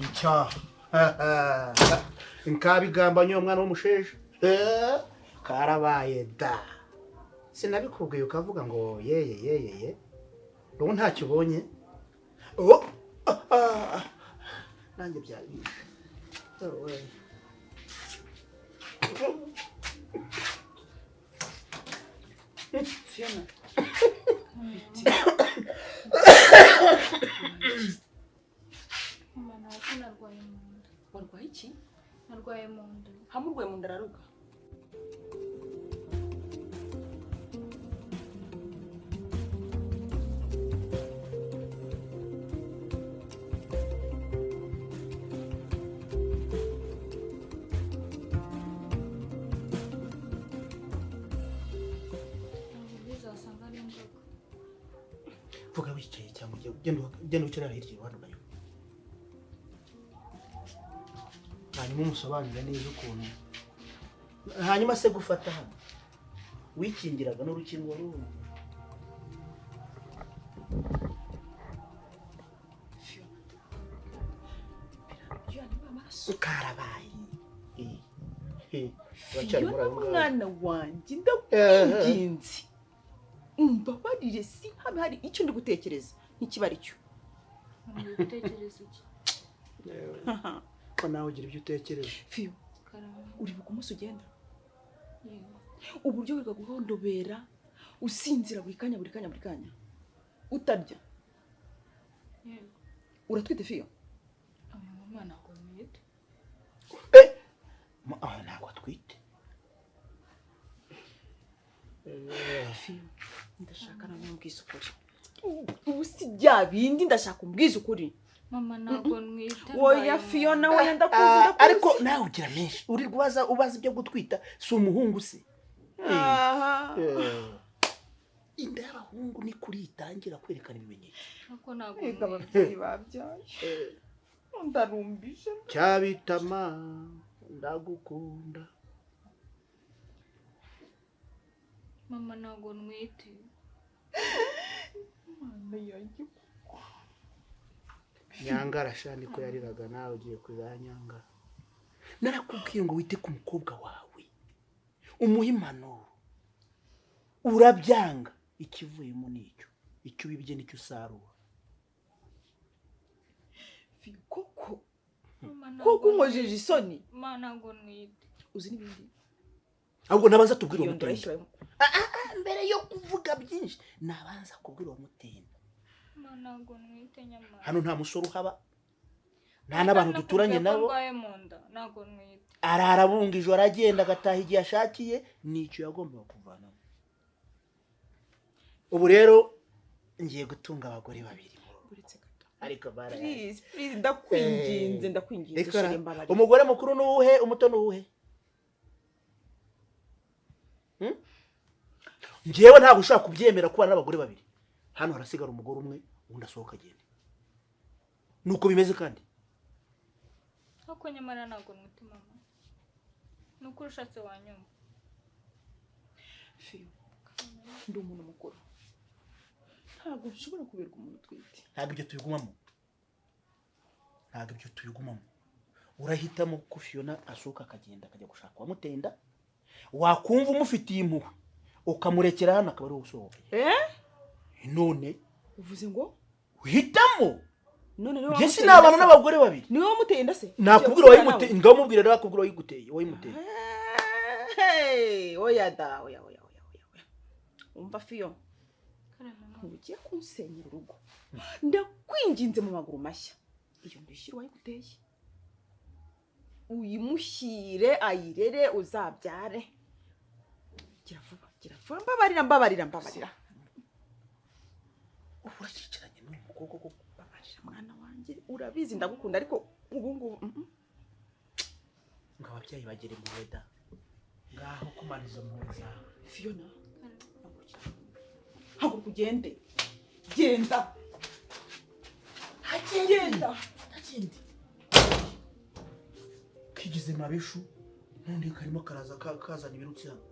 Icyaha nkabigambanye uwo mwana w'umusheja. Karabaye da, sinabikubwiye ukavuga ngo yeye yeye ye, ubu ntacyo ubonye. Oh, ah, ah. Nanjye byabishe. Oh, we. Fiona. Mama, ntabwo narwaye mu nda. Warwaye iki? Narwaye mu nda. Hamwe urwaye mu nda araruka. Ntabwo bizasanga ari inzoka. Vuga wicaye cyangwa ugenda wicara hirya iruhande nayo, hanyuma umusobanurire neza ukuntu. Hanyuma se gufata hano wikingiraga n'urukingo rundi? Fiona. Fiona, niba amaraso. Karabaye. Eh, uracyari muri Fiona ayo ngayo. mwana wanjye, ndakwinginze. Umbabarire, si habe hari icyo ndi gutekereza ntikiba ari cyo. Mama, uri gutekereza iki? Yewe, ko nawe ugira ibyo utekereza. Fiyo, Karame. uribuka umunsi ugenda? Yego. Uburyo wirirwa guhondobera, usinzira buri kanya buri kanya buri kanya. Utarya. Yego. Uratwite, Fiyo? Mama, ntabwo ntwite. Eh, ntabwo atwite. Fiyo, ndashaka nawe umbwize ukuri. Ubu si bya bindi, ndashaka umbwize ukuri. Mama, ntabwo ntwite. Oya ndwaye mu Fiona, nda. oya, ndakuzi, Ah, ndakuzi. ariko nawe ugira menshi uri kubaza, ubaza ibyo gutwita, si umuhungu se? Aha. Inda y'abahungu ni kuri itangira kwerekana ibimenyetso. Ariko ntabwo Ega ntwite. ababyeyi babyaye. Ndarumbije. Cyabitama ndagukunda. Mama, ntabwo ntwite. Mana yanjye. Nyangara sha, niko yariraga, nawe ugiye kuzanyangara. Narakubwiye ngo wite ku mukobwa wawe, umuhe impanuro, urabyanga. Ikivuyemo nicyo, icyo ubibye nicyo usarura. Fiyo, koko Mama, koko ntabwo unkojeje isoni. Mama, ntabwo ntwite. Uzi n'ibindi? Ahubwo nabanza tubwire Iyo uwo mutenda. ndayishyira. Mbere yo kuvuga byinshi nabanza kubwira uwo mutenda. Mama, ntabwo ntwite nyamara. Hano nta musore uhaba, nta n'abantu duturanye Nakubwiye ko nabo. ndwaye mu nda, ntabwo ntwite. Arara abunga ijoro, agenda agataha igihe ashakiye, nicyo yagombaga kuvanamo. Ubu rero ngiye gutunga abagore babiri mu rugo. Uretse gato. Ariko baraye. Please, please, ndakwinginze, ndakwinginze. Reka Shira, mbabarira. Umugore mukuru ni uwuhe, umuto ni uwuhe? Hmm? Njyewe ntabwo ushobora kubyemera kubana n'abagore babiri. Hano harasigara umugore umwe, undi asohoka agende, nuko bimeze kandi. Ariko nyamara ntabwo ntwite, mama. Ni ukuri, ushatse wanyumva. Fiyo, ndi umuntu mukuru, ntabwo nshobora kuberwa umuntu utwite. Ntabwo ibyo tubigumamo, ntabwo ibyo tubigumamo. Urahitamo ko Fiona asohoka akagenda akajya gushaka uwamutenda, wakumva umufitiye impuhwe ukamurekera hano akaba ariwe usohoka. Eh, None uvuze ngo uhitamo. None niwe Njye wamuteye sinabana inda se? n'abagore babiri. Niwe wamuteye inda se? Nakubwira uwayimuteye, ngaho mubwira rero, akubwira uwayiguteye, uwayimuteye. Hey, oya da, oya, oya, oya, oya, oya. Umva Fiyo, Karame, mama. ntugiye kunsenyera urugo. Ndakwinginze mu maguru mashya, iyo ndishyura uwayiguteye, uyimushyire ayirere, uzabyare. Gira vuba, gira vuba, mbabarira, mbabarira, mbabarira. Ubu urakicaranye n'uyu mukobwa koko? Mbabarira mwana wanjye, urabizi ndagukunda, ariko ubu ngubu Ngo ababyeyi bagere impuhwe da, ngaho kumana izo mpuhwe zawe. Fiona, haguruka ugende, genda, genda. Agende kigize mabishu, n'undi karimo karaza kazana ibirutsi hano.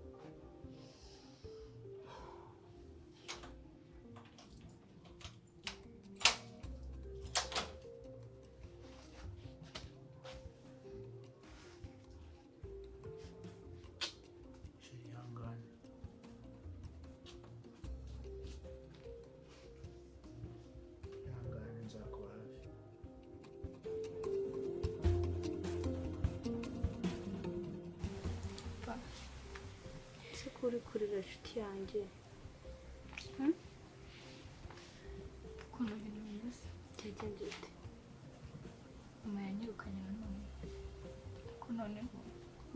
Uri kurira inshuti yanjye? Ukuntu ibintu bimeze. Byagenze bite? Mama yanyirukanye nanone, ariko noneho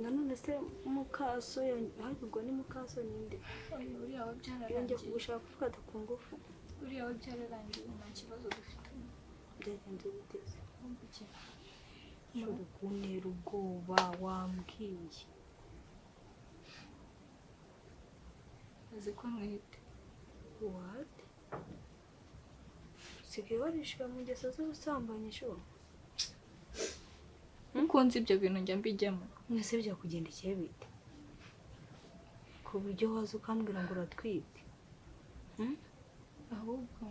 Nanone se mukaso harya ubwo ni mukaso ninde? Oya, uriya we Yongeye byararangiye. kugushaka gufata ku ngufu? Uriya we byararangiye, nta kibazo dufitanye. Byagenze bite se? Ahubwo iki? Ushobora kuntera ubwoba wambwiye. Azi ko ntwite. What? Usigaye warishwe mu ngeso z'ubusambanyi sho? Ukunze ibyo bintu njya mbijyamo. Mwese byakugendekeye bite ku buryo waza ukambwira ngo uratwite? Ahubwo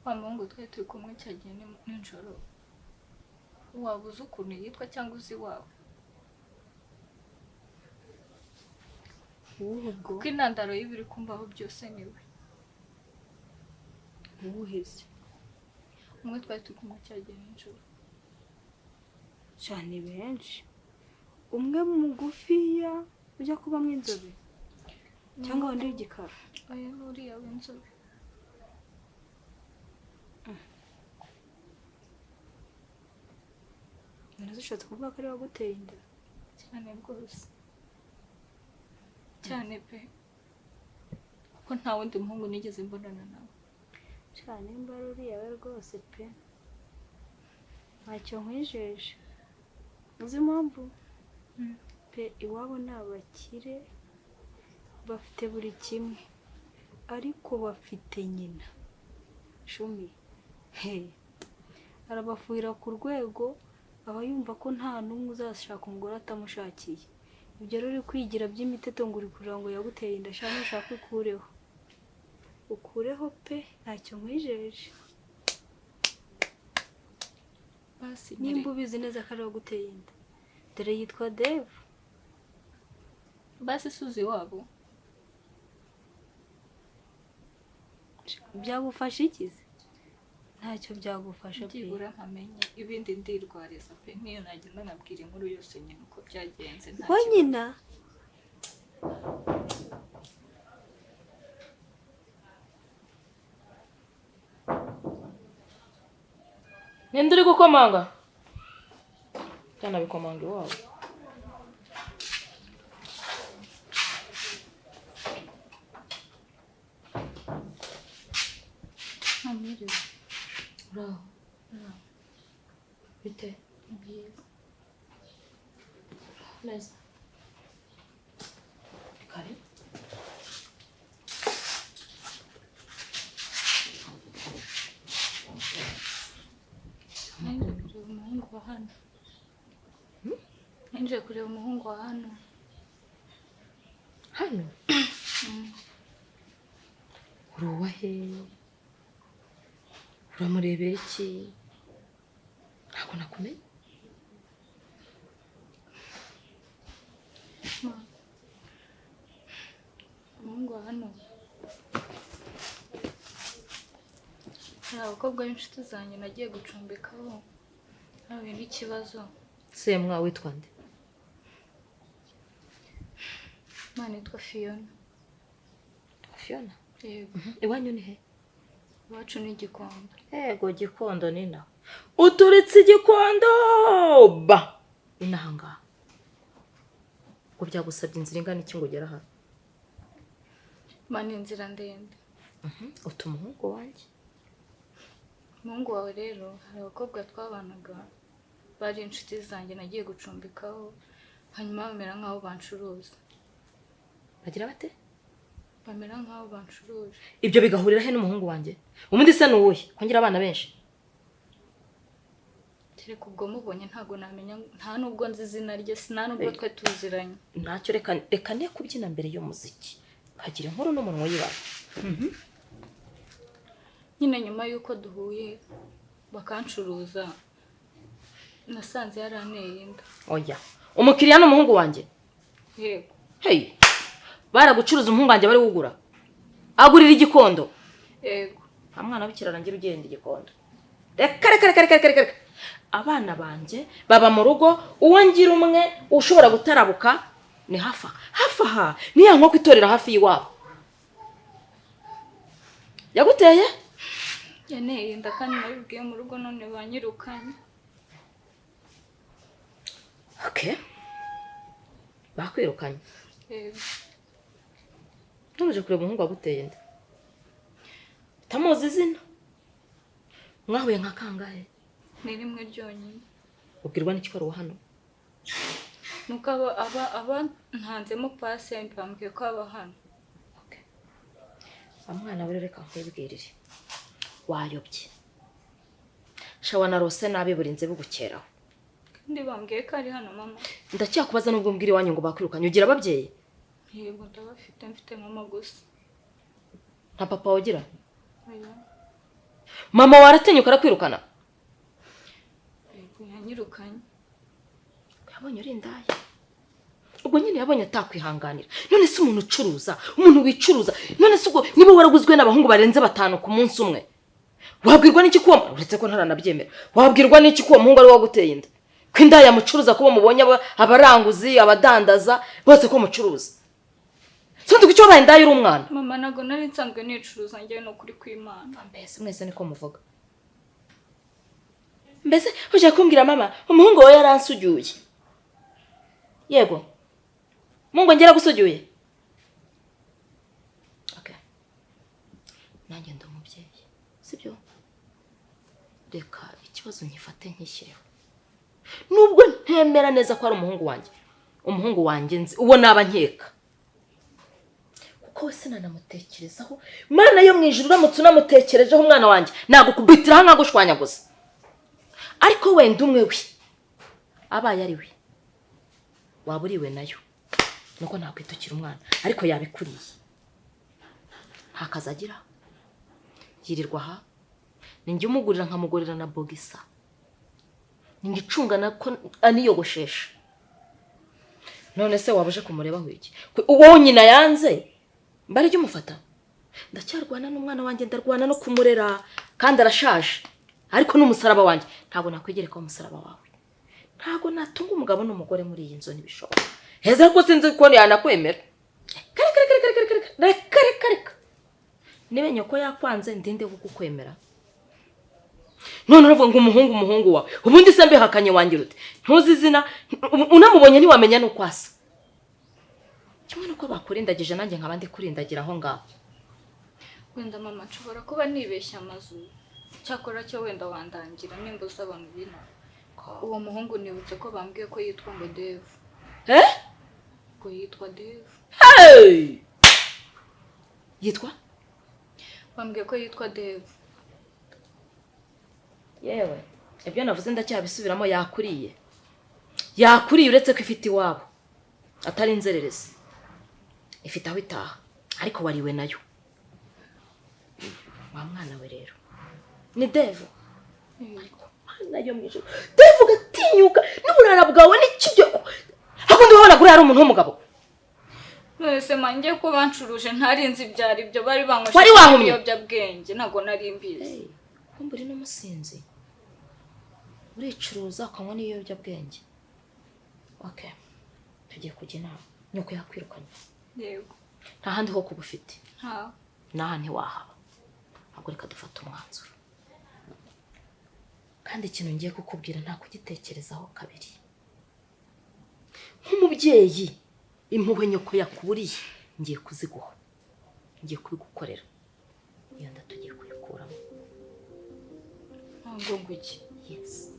wa muhungu twari turi kumwe cyagiye nijoro, waba uzi ukuntu yitwa cyangwa uzi iwawe? Uwuhe ubwo? Kuko intandaro y'ibiri kumbaho byose ni we. Uwuhe se? Umwe twari turi kumwe cyagiye nijoro. Cyane benshi, umwe mugufiya ujya kubamo inzobe cyangwa wundi w'igikara? Oya, ni uriya w'inzobe. None ushatse kuvuga ko ari we waguteye inda? Cyane rwose, cyane pe, kuko nta wundi muhungu nigeze mbonana nawe. Cyane nimba ari uriya we rwose pe, ntacyo nkwijeje. Uzi impamvu? Pe, iwabo ni abakire, bafite buri kimwe, ariko bafite nyina shumi he arabafuhira ku rwego aba yumva ko nta n'umwe uzashaka umugore atamushakiye. Ibyo rero uri kwigira by'imiteto ngo uri kurira ngo yaguteye inda, shaka nushaka ukureho, ukureho pe, ntacyo nkwijeje. Basi Nimba ubizi neza ko ari we waguteye inda, dore yitwa Dave. Basi suzi iwabo. Byagufasha ikize? Ntacyo byagufasha pe. Byibura nkamenye ibindi ndirwariza pe, niyo nagenda nkabwira inkuru yose nyine uko byagenze, nta We kibazo. Nyina. Ninde uri gukomanga? Cyanabikomanga iwabo. Ntamwiriwe. Uraho? Bite? Ni byiza. Neza. Kare. Nanjye kureba umuhungu wa hano. Ninjiye kureba umuhungu wa hano. Hano? Uri uwahe? Uramurebera iki? Ntabwo nakumenya. Ma. Umuhungu wa hano. Hari abakobwa b'inshuti zanjye nagiye gucumbikaho. Nahuye n'ikibazo. Semwa witwa nde? Imana yitwa Fiona. Fiona? Yego. Iwanyu ni he? Iwacu ni Gikondo. Ego, Gikondo ni nawe. Uturitse Igikondo ba! Inaha ngaha. Ngo byagusabye inzira ingana iki ngo ugere aha? Imana, inzira ndende. Uta umuhungu wanjye. Umuhungu wawe rero, hari abakobwa twabanaga bari inshuti zanjye nagiye gucumbikaho, hanyuma bamera nk'aho bancuruza. Bagira bate? Bamera nk'aho bancuruje. Ibyo bigahurira he n'umuhungu wanjye? Ubundi se ni uwuhe? Ko ngira abana benshi. Kereka ubwo mubonye, ntabwo namenya, nta nubwo nzi izina rye, nta nubwo twe tuziranye. Ntacyo, reka reka ne kubyina mbere y'umuziki. Kagira inkuru n'umunwa w'ibanga. Nyine nyuma y'uko duhuye bakancuruza, nasanze yaranteye inda. Oya. Umukiriya ni umuhungu wanjye. Yego. Hey. Baragucuruza, umuhungu wanjye bari wugura. Agurira Igikondo. Yego. Nta mwana w'ikirara ngira ugenda Igikondo. Reka reka reka reka reka reka. Abana banjye baba mu rugo, uwo ngira umwe ushobora gutarabuka Ni hafi aha. Hafi aha. Ni ya nkoko itorera hafi y'iwabo. Yaguteye? Yanteye inda kandi nabibwiye mu rugo none banyirukanye. Okay. Bakwirukanye. Yego. Ntuje kureba umuhungu waguteye inda. Utamuzi izina. Mwahuye nka kangahe? Ni rimwe ryonyine. Ubwirwa n'iki ko ari uwa hano? Nuko aba ntanzemo pase bambwiye ko aba hano. Okay. Amwana we reka nkwibwirire. Wayobye. Shawa narose nabi burinze bugukeraho. Kandi bambwiye ko ari hano mama. Ndacyakubaza nubwo mbwira iwanyu ngo bakwirukanye ugira ababyeyi? Yego ndabafite, mfite mama gusa. Nta papa ugira? Oya. Mama waratinyuka arakwirukana? Yego yanyirukanye. Yabonye uri indaya. Ubwo nyine yabonye atakwihanganira. None se umuntu ucuruza, umuntu wicuruza, none se ubwo niba waraguzwe n'abahungu barenze 5 ku munsi umwe, wabwirwa n'iki ko uretse ko ntaranabyemera, wabwirwa n'iki ko uwo muhungu ari waguteye inda? Ko indaya mucuruza kuba mubonye abaranguzi, abadandaza, bose ko mucuruza. Sonde kuki wabaye indaya uri umwana? Mama ntago nari nsanzwe nicuruza njyewe no kuri kw'Imana. Mbese mwese niko muvuga. Mbese uje kumbwira mama, umuhungu wawe yaransujuye. Yego. Mungu ngera gusujuye. Okay. Nanjye ndi umubyeyi. Sibyo? Reka ikibazo nkifate nkishyireho. Nubwo ntemera neza ko ari umuhungu wanjye. Umuhungu wanjye nzi uwo naba nkeka. Kuko we sinanamutekerezaho. Mana yo mwijuru uramutse unamutekerejeho umwana wanjye, nagukubitiraho nkagushwanyaguza. Ariko wenda umwe we abaye ari we waburiwe nayo. Nuko nakwitukira umwana ariko yabikuriye. Nta kazi agira. Yirirwa aha. Ninjye umugurira nkamugurira na bogisa. Ninjye icunga nako aniyogoshesha. None se wabuje kumurebaho iki? Uwo nyina yanze mbari jya umufata. Ndacyarwana n'umwana wanjye, ndarwana no kumurera kandi arashaje. Ariko n'umusaraba wanjye ntago nakwegereka umusaraba wawe. Ntago natunga umugabo n'umugore muri iyi nzu ntibishoboka. Heza ko sinzi ko yanakwemera. Kare kare kare kare kare kare kare kare. Niba nyoko yakwanze ndinde kukukwemera. None uravuga ngo umuhungu wawe. Ubundi se mbihakanye wangira ute? Ntuzi izina, unamubonye ntiwamenya nuko asa. Kimwe nuko bakurindagije nanjye nkaba ndi kurindagira aho ngaho. Wenda mama nshobora kuba nibeshya amazu. Cyakora cyo wenda wandangira nimba uzi abantu bino. Uwo muhungu nibutse ko bambwiye ko yitwa ngo Dave. Eh? Ngo yitwa Dave. Hey! Yitwa? Bambwiye ko yitwa Dave. Yewe, ibyo navuze ndacyabisubiramo yakuriye. Yakuriye uretse ko ifite iwabo. Atari inzererezi. Ifite aho itaha, ariko wariwe nayo. Wa mwana we rero. Ni Dave. Ariko mana yo mwijuru. Dave gatinyuka n'uburara bwawe n'ikibyo. Hakundi wabona guri ari umuntu w'umugabo. None se manjye ko bancuruje ntarinzi ibyari ibyo bari banywesheje Wari wahumye? ibiyobyabwenge ntago nari mbizi. Kumbe uri n'umusinzi. Uricuruza ukanywa n'ibiyobyabwenge. Okay. Tugiye kujya inama. Nyoko yakwirukanye. Yego. Nta handi ho kuba ufite. Nta. Naha ntiwahaba. Ahubwo reka dufate umwanzuro. Kandi ikintu ngiye kukubwira nta kugitekerezaho kabiri. Nk'umubyeyi impuhwe nyoko yakuburiye ngiye kuziguha. Ngiye kubigukorera. Iyo nda tugiye kuyikuramo. Ntabwo nguki. Yes.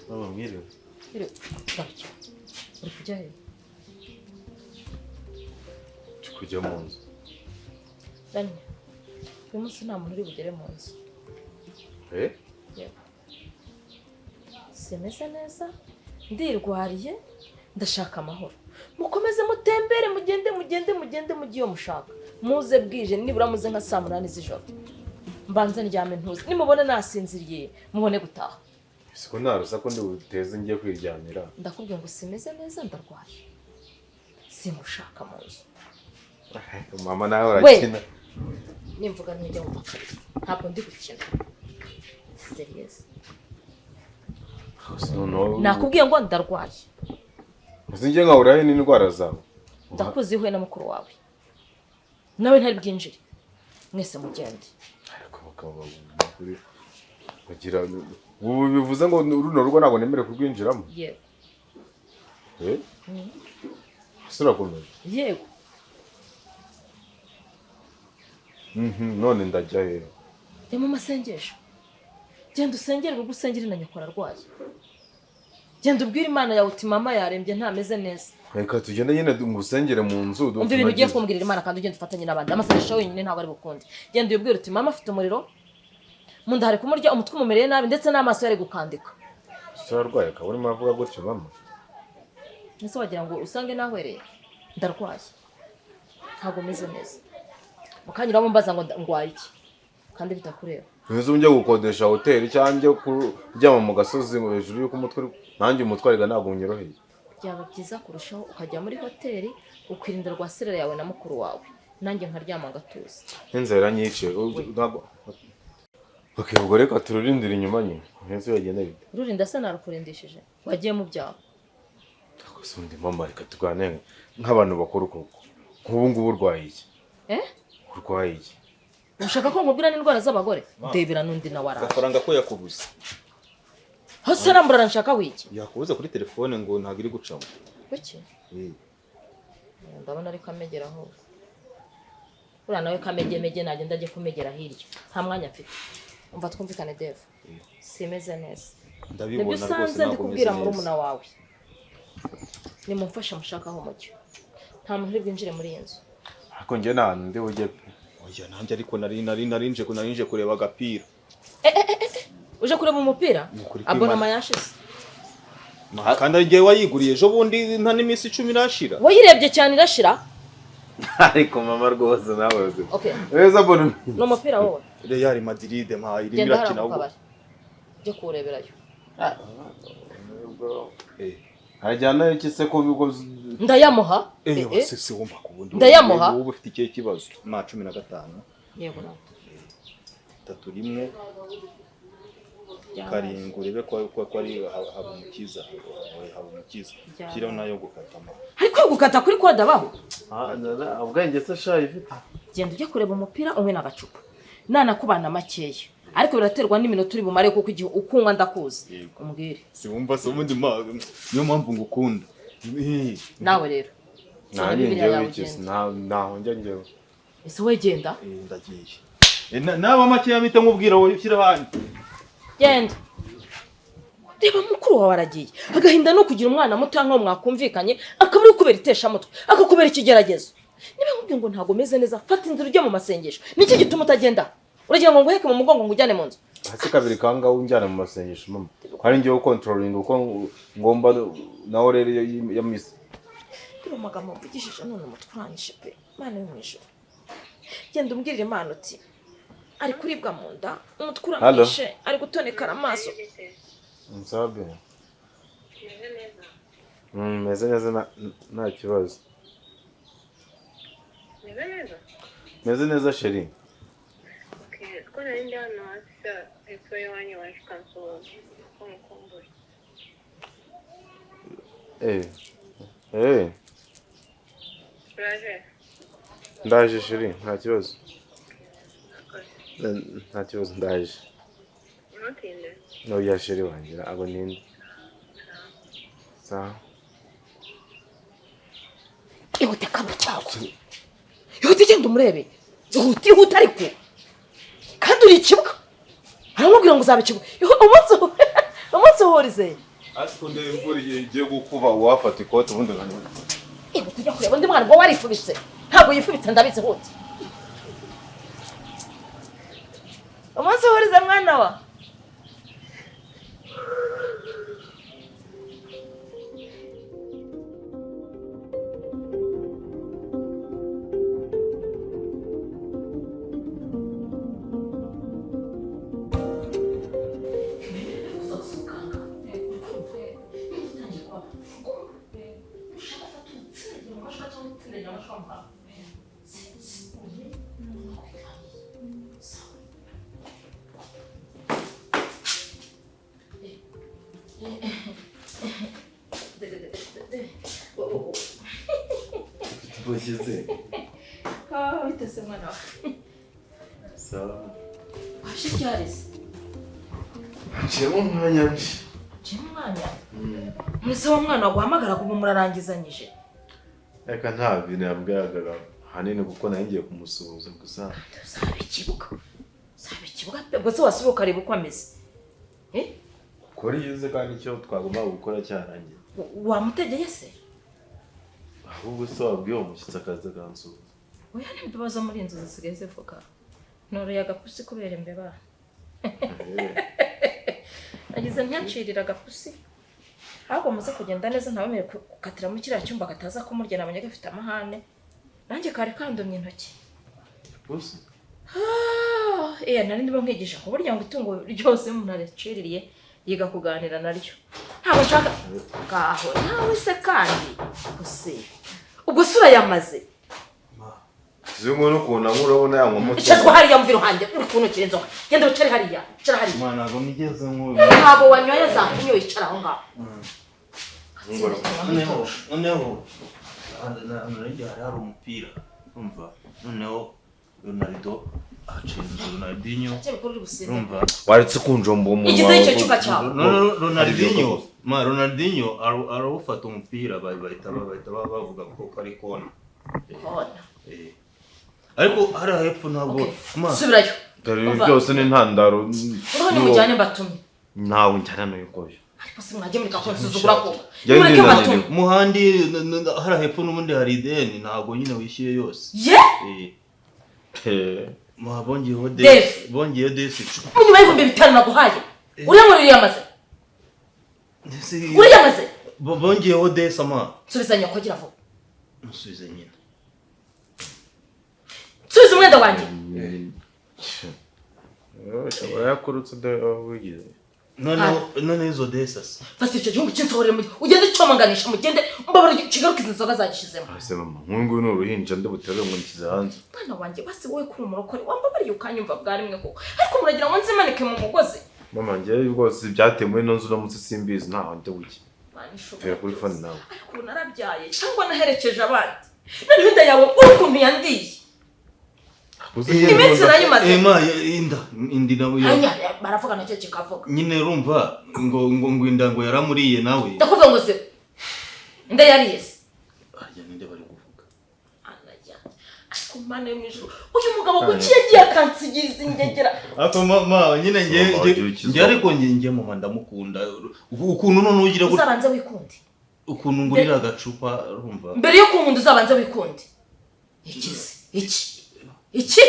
Mama mwiriwe. Uri kujya he? Kujya mu nzu. Daniel, uyu munsi nta muntu uri bugere mu nzu. Eh? Yego. Simeze neza, ndirwariye, ndashaka amahoro. Mukomeze mutembere, mugende mugende mugende mugiye iyo mushaka. Muze bwije nibura muze nka saa 8 z'ijoro. Mbanze ndyame ntuze. Nimubone nasinziriye, mubone gutaha. Siko nta rusaku ndi buteze ngiye kwiryamira. Ndakubwiye ngo simeze neza, ndarwaye. Singushaka mu nzu. Mama nawe urakina. Nimvuga ntujya wumva kabiri, ntabwo ndi gukina, serious. Nakubwiye ngo ndarwaye. Uzinjye nkahurayo n'indwara zawe. Ndakuzi ihuye na mukuru wawe, nawe ntari bwinjire, mwese mugende. Ariko abagabo bagira ubu bivuze ngo runo rugo ntabwo nemerewe kurwinjiramo. Yego. Eh? Sirakomeye. Yego. None ndajya he? Jya mu masengesho. Genda usengere urugo, usengere na nyoko ararwaye. Genda ubwire Imana yawe uti mama yarembye ntameze neza. Reka tugende nyine ngusengere mu nzu. Umva ibintu ugiye kumbwirira Imana kandi ugenda ufatanye n'abandi. Amasengesho wenyine ntabwo ari bukunde. Genda ubwire uti mama afite umuriro, mu nda hari kumurya, umutwe umumereye nabi, ndetse n'amaso yari gukandika. Urarwaye akaba urimo uravuga gutyo mama? Ese wagira ngo usange nahwereye? Ndarwaye, ntabwo meze neza. Mukanyura mumbaza ngo ndwaye iki kandi bitakureba. Nzi njye gukodesha hoteli cyangwa njye kuryama mu gasozi hejuru y'uko umutwe nanjye umutwe ntabwo unyoroheye. Byaba byiza kurushaho ukajya muri hoteli ukirinda rwaserera yawe na mukuru wawe, nanjye nkaryama ngatuza. Inzara nyice ntabwo. Okay, ubwo reka tururindira inyuma nyine. Nzi bagenda bite? Rurinda se narukurindishije? Wagiye mu byawe. Gusa mama reka tuganire nk'abantu bakuru koko. Nk'ubu ngubu urwaye iki? Urwaye iki? Ushaka ko nkubwira n'indwara z'abagore? Ndebera n'undi nawe araje. Agafaranga ko yakubuze. Hose arambura nshaka wiki. Yakubuze kuri telefone ngo ntabwo iri gucamo. Kuki? Ndabona ariko amegera aho. Uriya nawe kamegemege nagenda ajye kumegera hirya. Nta mwanya mfite. Umva twumvikane Dev. Simeze neza. Ndabibona rwose ntabwo ntabwo kubwira murumuna wawe. Nimumfashe mushakaho umucyo. Nta muntu uri bwinjire muri iyi nzu. Ariko njye nta ndi bujye pe. Oya nanjye ariko nari nje kureba agapira. Uje kureba umupira? Abonoma yashize. Kandi ngiye wayiguriye ejo bundi nta n'iminsi 10 irashira. Wayirebye cyane irashira? Ariko mama rwose nawe uzi. Okay. Weza abona. Ni umupira wowe. Real Madrid ma irimo irakina ubwo. Jye kureberayo. Ajyana iki se ko bigo ndayamuha? Se wumva kubundi. Ndayamuha. Wowe ufite ikihe kibazo? Ma 15. Yego na. 3 1 7 urebe ko ari haba umukiza. Haba umukiza. Kiraho nayo gukata ma. Ariko gukata kuri kode abaho? Ubwenge se shayi ifite. Genda ujye kureba umupira unywe n'agacupa. Nanakubana makeya. Ariko biraterwa n'iminota uri bumare kuko igihe ukunywa ndakuzi. Umbwire. Si wumva se ubundi ma niyo mpamvu ngukunda. Nawe rero. Nanjye njyewe iki ntaho njya njyewe. Ese we genda? Ndagiye. Naba makeya mpita nkubwira wowe ushyira ahandi. Genda. Reba mukuru wawe aragiye. Agahinda no kugira umwana muto nkaho mwakumvikanye akaba ari kubera itesha mutwe, akakubera ikigeragezo. Niba nkubwiye ngo ntago meze neza, fata inzira ujye mu masengesho. Niki gituma utagenda? Uragira ngo nguheke mu mugongo ngujyane mu nzu? Hasi kabiri kanga unjyana mu masengesho mama. Hari ngiye controlling uko ngomba naho rero ya miss. Reba amagambo mvugishije none umutwe uranyishe pe. Mana yo mu ijuru. Genda umbwirire Imana uti ari kuribwa mu nda, umutwe uramwishe, ari gutonekara amaso. Nsabe. Meze neza nta kibazo. Meze neza? Meze neza chérie. Okay, ko nari ndi hano hasi hepfo y'iwanyu waje ukansuhuza ko mukumbuye. Uraje? Ndaje chérie, nta kibazo. Nta kibazo ndaje. Ntutinde. Oya chérie wanjye abo ninde. Sawa. Ihute kabura cyago. Ihute genda umurebe. Ihute ihute ariko. Kandi uri ikibwa. Aramubwira ngo uzaba ikibwa. Umunsi uhurize. Ariko ndebe imvura igiye gukuba uwafata ikote ubundi nkanywa. Ihute ujya kureba undi mwana ngo warifubitse. Ntabwo yifubitse ndabizi hute. Umunsi uhurize mwana wa. Bashyize. Bite se mwana wawe? Sawa. Waje ryari se? Nciyemo umwanya nje. Nciyemo umwanya? Mbese wa mwana waguhamagara ubu murarangizanyije? Reka nta bintu yambwiraga ahanini kuko nari ngiye kumusuhuza gusa. Uzaba ikibuga. Uzaba ikibuga pe, ubwo se wasubiye ukareba uko ameze? Kora iyo uzi kandi icyo twagombaga gukora cyarangiye. Wamutegeye se? Ahubwo se wabwiye uwo mushyitsi akaza akansuhuza. Oya, n'imbeba zo muri inzu zisigaye zivuga. Noroye agapusi kubera imbeba. Nagize ntiyacirira agapusi. Ahubwo muze kugenda neza ntabemere gukatiramo kiriya cyumba kataza kumurya, nabonye gafite amahane. Nanjye kari kandumye intoki. Pusi? Nari ndimo nkwigisha ko burya ngo itungo ryose umuntu ariciririye yiga kuganira naryo. Ntabwo nshaka ngaho nawe se kandi use. Ubwo sura yamaze. Zungu n'ukuntu urabona yanywa moto. Icazwa hariya mviro hanjye uri kuntukira inzoga. Genda wicare hariya. Icara hariya. Mwana ntabwo nigeze nk'uyu. Ntabwo wanyoye za kunyoye, icara aho ngaho. Noneho hari umupira urumva, noneho Ronaldo acenze Ronaldinho urumva. Waretse kunjomba umunwa. Igize icyo cyuka cyawe. Ronaldinho, ma Ronaldinho arawufata umupira bahita bavuga ko ari kona. Kona. Ariko hari hepfo ntabwo subirayo. Dore byose ni intandaro. Uriho nimujyane mbatumye. Ntawe njyana n'uyu nguyu. Ariko se mwajye mureka ko nsuzugura koko. Mureke mbatumye. Muhandi hari hepfo n'ubundi hari ideni ntabwo nyine wishyuye yose. Ye? Ma bongeyeho desi. Bongeyeho desi. Munyuma y'5000 naguhaye. Uriya yamaze. Uriya yamaze. Bongeyeho desi ama. Nsubiza nyoko gira vuba. Nsubize nyina. Nsubiza umwenda wanjye. Urayakurutse wigize. None izo desi. Fata icyo gihugu cy'insohorere mu ugende cyomanganisha mugende mbabara kigaruka izi nzoga zagishizemo. Ase mama, nkungu ni uruhinja ndabuterure ngo nkize hanze. Mwana wanjye basi wowe kuri umurokore wambabariye ukanyumva bwa rimwe koko. Ariko muragira ngo nzimanike mu mugozi. Mama ngiye rwose byateye muri ino nzu no munsi simbizi ntaho ndi buke. Tera kuri phone nawe. Ariko narabyaye cyangwa naherekeje abandi. Noneho inda yawe ukuntu yandiye. Iminsi nayimaze. Ema inda indi nawe yo. Baravuga nacyo kikavuga. Nyine urumva ngo ngo inda ngo yaramuriye nawe. Ndakuvuga ngo se inda yariye se. Arya ninde bari kuvuga. Anajya. Ariko mana yo mwijuru uyu mugabo kuki yagiye akansigiza ingegera. Ako mama nyine nge ariko nge mama ndamukunda. Ukuntu none ugira uzabanze wikunde. Ukuntu ngurira agacupa urumva. Mbere yo kunkunda uzabanze wikunde. Ikize iki iki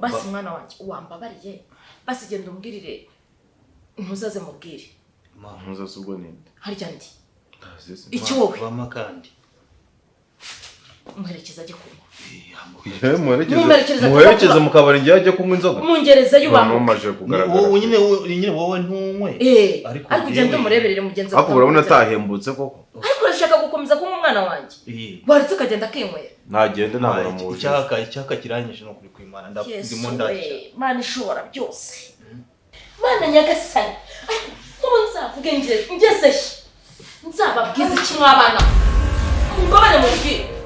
basi mwana wanjye wambabariye basi genda umbwirire ntuzaze mubwire. Ntuzaze ubwo ninde harya ndi iki wowe bama kandi umuherekeza ajye kunywa. Muherekeze mu kabari ngiye ajye kunywa inzoga. Mungereza yubaho. Wowe nyine wowe ntunywe. Ariko ugende umureberere mugenzi wawe. Ariko urabona atahembutse koko. Ariko urashaka gukomeza kunywa umwana wanjye. Waretse ukagenda akinywera. Ntagende ntabura mu icyaka kiranyije no kuri kwimana ndimo ndacya. Mana ishobora byose. Mana nyagasani. Ubu nzavuge ngeze he? Nzababwiza iki mwabana? Mbabane mubwire.